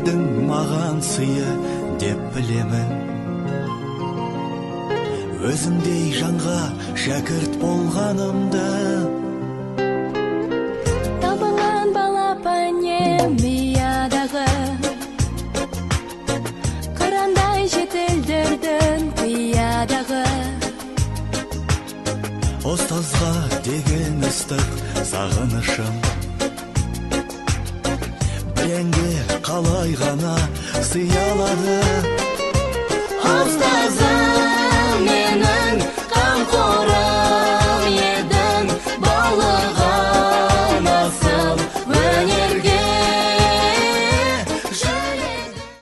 Құдайдың маған сыйы деп білемін. Өзіңдей жанға шәкірт болғанымды. Талпынған балапан ұядағы, қырандай жетілдірдің қиядағы. Ұстазға деген ыстық сағынышым бір әнге қалай ғана сыя алады? Ұстазым.